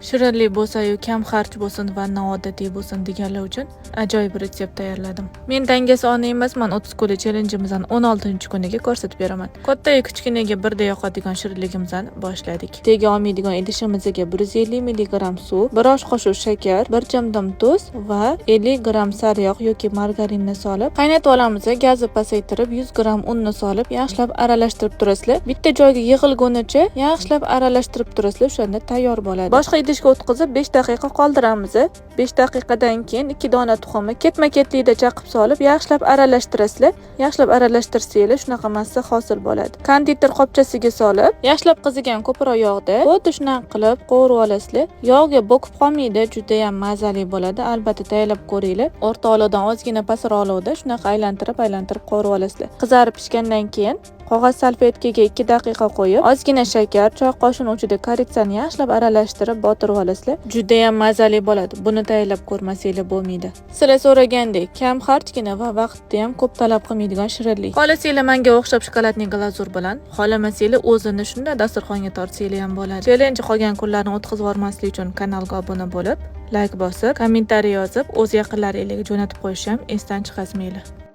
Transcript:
Shirinlik bo'lsa-yu, kam xarj bo'lsin va noodatiy bo'lsin deganlar uchun ajoyib retsept tayyorladim. Men dangasa ona emasman, 30 kunlik challengeimizdan 16-kuniga ko'rsatib beraman. Katta-yu kichkinaga birday yoqadigan shirinligimizdan boshladik. Tega olmaydigan idishimizga 150 mg suv, 1 osh qoshiq shakar, 1 chamdam tuz va 50 gramm sariyog' yoki margarinni solib qaynatib olamiz. Gazni pasaytirib, 100 gramm unni solib, yaxshilab aralashtirib turasizlar. Bitta joyga yig'ilgunicha yaxshilab aralashtirib turasizlar, o'shanda tayyor bo'ladi. Boshqa idishga o'tkazib 5 daqiqa qoldiramiz. 5 daqiqadan keyin 2 dona tuxumni ketma-ketlikda chaqib solib, yaxshilab aralashtirasizlar. Yaxshilab aralashtirsanglar, shunaqa massa hosil bo'ladi. Konditer qopchasiga solib, yaxshilab qizigan ko'proq yog'da xuddi shunaqa qilib qovurib olasizlar. Yog'ga bo'kib qolmaydi, juda ham mazali bo'ladi. Albatta tayyorlab ko'ringlar. O'rta olovdan ozgina pastroq olovda shunaqa aylantirib, aylantirib qovurib olasizlar. Qizarib pishgandan keyin qog'oz salfetkaga 2 daqiqa qo'yib, ozgina shakar, choy qoshiqni uchida корица ni yaxshilab aralashtirib botirib olasizlar. Juda ham mazali bo'ladi. Buni tayyorlab ko'rmasanglar bo'lmaydi. Sizlar so'ragandek, kam xarjgina va vaqtni ham ko'p talab qilmaydigan shirinlik. Xohlasanglar, menga o'xshab шоколадный glazur bilan, xohlamasanglar, o'zini shunday dasturxonga tortsanglar ham bo'ladi. Challenge qolgan kunlarni o'tkazib yubormaslik uchun kanalga obuna bo'lib, layk bosib, kommentariy yozib, o'z yaqinlaringlarga jo'natib qo'yishni ham esdan chiqarmanglar.